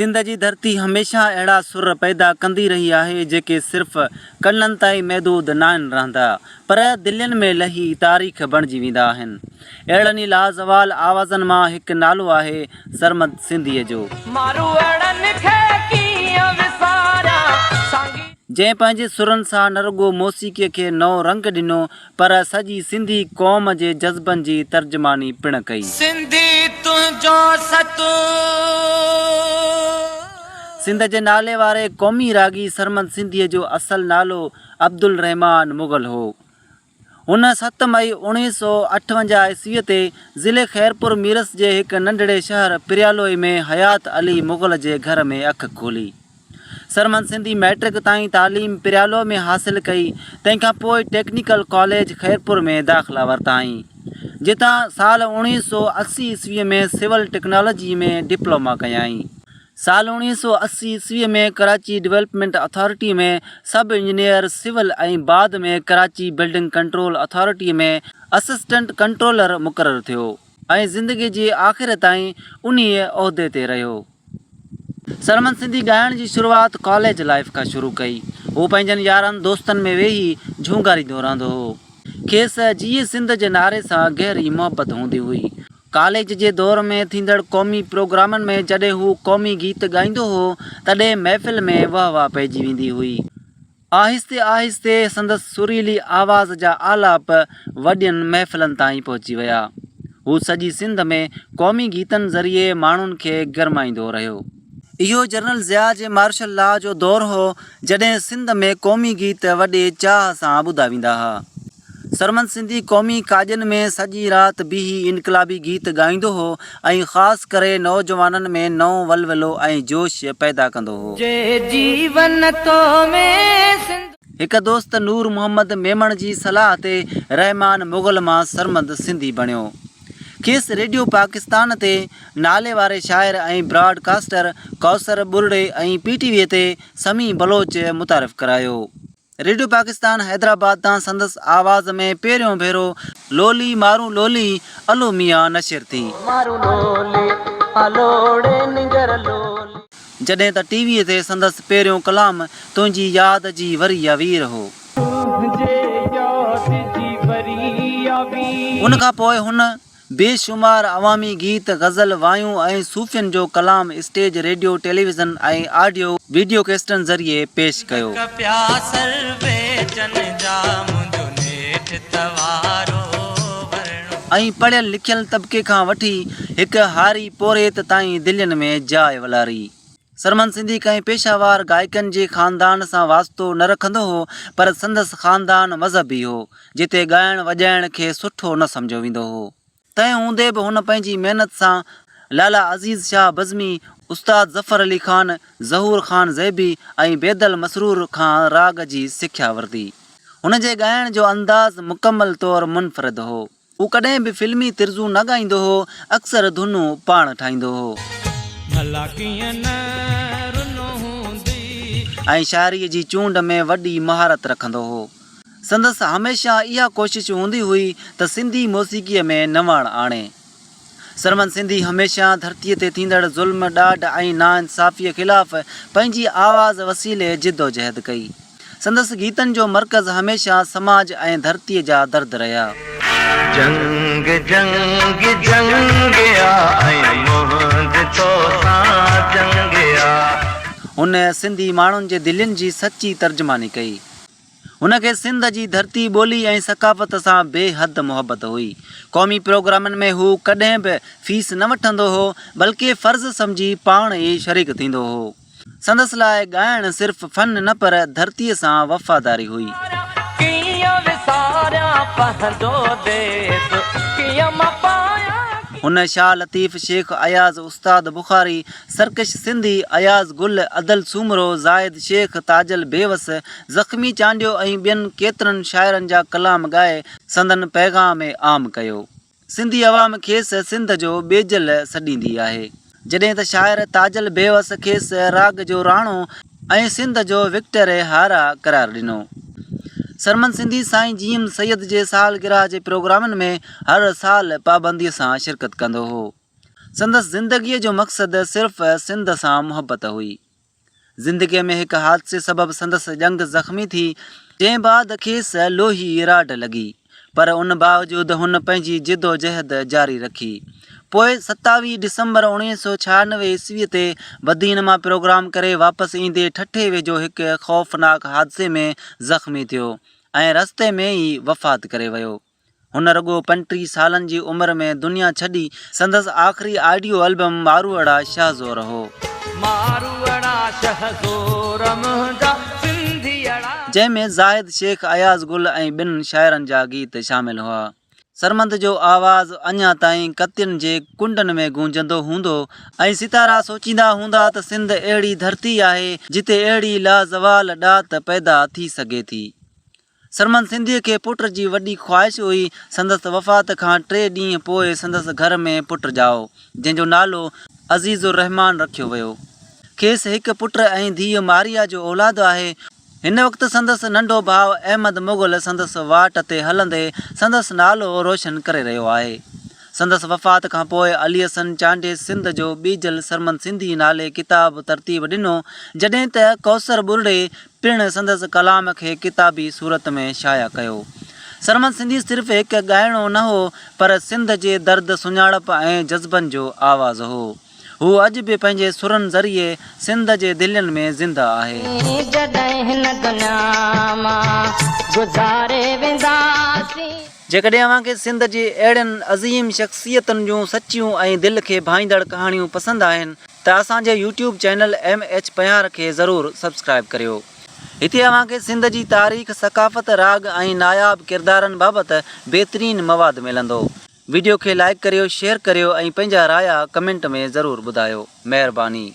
سنڌ جي ڌرتي هميشه اهڙا سر پيدا ڪندي رهي آهي، جيڪي صرف ڪنن تائين محدود ناهن رهندا، پر دلين ۾ لهي تاريخ بڻجي ويندا آهن. اهڙن ئي لازوال آوازن مان هڪ نالو آهي سرمد سنڌيء جو. ماروئڙن کي ڪيئن وساريان سانگي. جنهن پنهنجي سرن سان نه رڳو موسيقيء کي نئون رنگ ڏنو، پر سڄي سنڌي قوم جي جذبن جي ترجماني پڻ ڪئي. سنڌي تنهنجو ست. سنڌ جي نالي واري قومي راڳي سرمد سنڌيء جو اصل نالو عبدالرحمان مغل هو. هن ست مئي 1958 عيسويء تي ضلعي خيرپور ميرس جي هڪ ننڍڙي شهر پريالوئي ۾ حيات علي مغل جي گهر ۾ اک کولي. سرمد سنڌي مئٽرڪ تائين تعليم پريالوء ۾ حاصل ڪئي، تنهن کان پوء ٽيڪنيڪل ڪاليج خيرپور ۾ داخلا ورتائين، جتان سال 1980 عيسويء ۾ سول ٽيڪنالاجيء ۾ ڊپلوما ڪيائين. سال 1980 عيسويء ۾ ڪراچي ڊولپمينٽ اٿارٽيء ۾ سب انجنيئر سول ۽ بعد ۾ ڪراچي بلڊنگ ڪنٽرول اٿارٽيء ۾ اسسٽنٽ ڪنٽرولر مقرر ٿيو ۽ زندگيء جي آخر تائين انهيء عهدي تي رهيو. سرمد سنڌي ڳائڻ جي شروعات ڪاليج لائيف کان شروع ڪئي. هو پنهنجن يارن دوستن ۾ ويهي جهونگاريندو رهندو هو. کيس جيئي سنڌ جي نعري سان گهري محبت هوندي هئي. ڪاليج جي دور ۾ ٿيندڙ قومي پروگرامن ۾ جڏهن هو قومي گيت ڳائيندو هو، تڏهن محفل ۾ وهه واهه پئجي ويندي هئي. آهستي آهستي سندس سريلي آواز جا آلاپ وڏين محفلن تائين پهچي ويا. هو سڄي سنڌ ۾ قومي گيتن ذريعي ماڻهن کي گرمائيندو رهيو. اهو جنرل ضياء جي مارشل لا جو دور هو، جڏهن سنڌ ۾ قومي گيت وڏي چاهه سان ٻڌا ويندا ها. سرمد سنڌي قومي ڪاڄن ۾ سڄي رات بيهي انقلابي گيت ڳائيندو هو ۽ خاص ڪري نوجوانن ۾ نئون ولولو ۽ جوش پيدا ڪندو هو. جي جيون تو ۾ سنڌ. هڪ دوست نور محمد ميمڻ جي صلاح تي رحمان مغل مان سرمد سنڌي بڻيو. کيس ريڊيو پاڪستان تي نالي واري شاعر ۽ broadcaster Kausar Burdi ۽ P T V تي سميع بلوچ متعارف ڪرايو. ريڊيو پاڪستان حيدرآباد تان سندس آواز ۾ پهريون ڀيرو لولي مارون لولي الو ميان نشر ٿي. مارون لولي الوڙي ننگر لولي. جڏهن ته ٽي وي تي سندس پهريون ڪلام تنهنجي ياد جي وري يا وير هو. تنهنجي ياد جي وري يا وير. ان کان پوء هن بي شمار عوامي گيت، غزل، وايون ۽ صوفين جو ڪلام stage, radio, television ۽ audio, video ڪيسٽن ذريعي پيش ڪيو. ۽ پڙهيل لکيل طبقي کان وٺي هڪ هاري پورهيت تائين دلين ۾ جاء ولاري. سرمد سنڌي ڪنهن پيشه وار گائڪن جي خاندان سان واسطو نه رکندو هو پر سندس خاندان مذهبي هو جتي ڳائڻ وڄائڻ کي سٺو نه سمجهيو ويندو هو. تنهن هوندي به هن پنهنجي محنت سان لالا عزيز شاهه بزمي، استاد ظفر علي خان، ظهور خان زيبي ۽ بيدل مسرور کان راڳ جي سکيا ورتي. هن جي ڳائڻ جو انداز مڪمل طور منفرد هو. هو ڪڏهن به فلمي طرزون نه ڳائيندو هو، اڪثر ڌنون پاڻ ٺاهيندو هو. ڀلا ڪيئن نه رنو هوندي. ۽ شاعريء جي چونڊ ۾ وڏي مهارت رکندو هو. سندس هميشه اها ڪوشش هوندي هئي ته سنڌي موسيقيء ۾ نواڻ آڻي. سرمد سنڌي هميشه ڌرتيء تي ٿيندڙ ظلم، ڏاڍ ۽ ناانصافيء خلاف پنهنجي آواز وسيلي جدوجهد ڪئي. سندس گيتن جو مرڪز هميشه سماج ۽ ڌرتيء جا درد رهيا. جنگ جنگ جنگ آ ۽ منهنجي توسان جنگ آ. هن سنڌي ماڻهن جي دلين جي سچي ترجماني ڪئي. هن کي سنڌ جي ڌرتي، ٻولي ۽ ثقافت سان بي حد محبت هئي. قومي پروگرامن ۾ هو ڪڏهن به فيس نه وٺندو هو، بلڪه فرض سمجهي پاڻ ئي شريڪ ٿيندو هو. سندس لاء ڳائڻ صرف فن نه پر ڌرتيء سان وفاداري هئي. هن شاهه لطيف، شيخ اياز، استاد بخاري، سرڪش سنڌي، اياز گل، ادل سومرو، زاهد شيخ، تاجل بيوس، زخمي چانڊيو ۽ ٻين ڪيترن شاعرن جا ڪلام ڳائي سندن پيغام عام ڪيو. سنڌي عوام کيس سنڌ جو ٻيجل سڏيندي آهي. جڏهن ته شاعر تاجل بيوس کيس راڳ جو راڻو ۽ سنڌ جو وڪٽر هارا قرار ڏنو. سرمد سنڌي سائين جي ايم سيد جي سالگرهه جي پروگرامن ۾ هر سال پابندي سان شرڪت ڪندو هو. سندس زندگيء جو مقصد صرف سنڌ سان محبت هئي. زندگيء ۾ هڪ حادثي سبب سندس ڄنگهه زخمي ٿي، جنهن بعد کيس لوهي راڊ لڳي، پر ان باوجود هن پنهنجي جدوجهد جاري رکي. پوء 27 ڊسمبر 1996 عيسويء تي بدين مان پروگرام ڪري واپس ايندي ٺٽي ويجهو هڪ خوفناڪ حادثي ۾ زخمي ٿيو ۽ رستي ۾ ئي وفات ڪري ويو. هن رڳو 35 سالن جي عمر ۾ دنيا ڇڏي، سندس آخري آڊيو البم ماروئڙا شهزور هو. ماروئڙا شهزور منهنجا سنڌيئڙا. جنهن ۾ زاهد شيخ، اياز گل ۽ ٻين شاعرن جا گيت شامل هئا. سرمد جو آواز اڃا تائين ڪتين جي ڪنڊن ۾ گونجندو هوندو ۽ ستارا سوچيندا هوندا ته سنڌ اهڙي ڌرتي آهي، جتي اهڙي لازوال ڏات پيدا ٿي سگهي ٿي. سرمن سنڌيء کي پٽ جي وڏي خواهش هئي. سندس وفات کان ٽي ڏينهن پوء سندس گهر ۾ پٽ ڄائو، جنهن جو نالو عزيز الرحمان رکيو ويو. کيس هڪ پٽ ۽ ڌيء ماريا جو اولاد آهي. هن وقت سندس ننڍو ڀاء احمد مغل سندس واٽ تي هلندي سندس نالو روشن ڪري رهيو آهي. سندس وفات کان پوء علي حسن چانڊيي سنڌ جو ٻيجل سرمن سنڌي نالي ڪتاب ترتيب ڏنو، جڏهن ته ڪوثر ٻرڙي پڻ سندس ڪلام کي ڪتابي صورت ۾ شايع ڪيو. سرمد سنڌي صرف هڪ ڳائڻو نه هو، پر سنڌ جي درد، سڃاڻپ ۽ جذبن جو آواز هو. هو اڄ به پنهنجي سرن ذريعي سنڌ جي دلين ۾ زنده آهي. جڏهن هن دنيا مان گذاري وينداسين. جيڪڏهن اوهان کي سنڌ جي اهڙين عظيم شخصيتن جون سچيون ۽ دل کي ڀائيندڙ ڪهاڻيون پسند آهن ته اسان جي YouTube channel M H Pahiyar کي ضرور سبسڪرائيب ڪريو. هتي اوهان کي سنڌ جي تاريخ، ثقافت، راڳ ۽ ناياب ڪردارن بابت بهترين مواد ملندو. وڊيو کي لائيڪ ڪريو، شيئر ڪريو ۽ پنهنجا رايا ڪمينٽ ۾ ضرور ٻڌايو. مهرباني.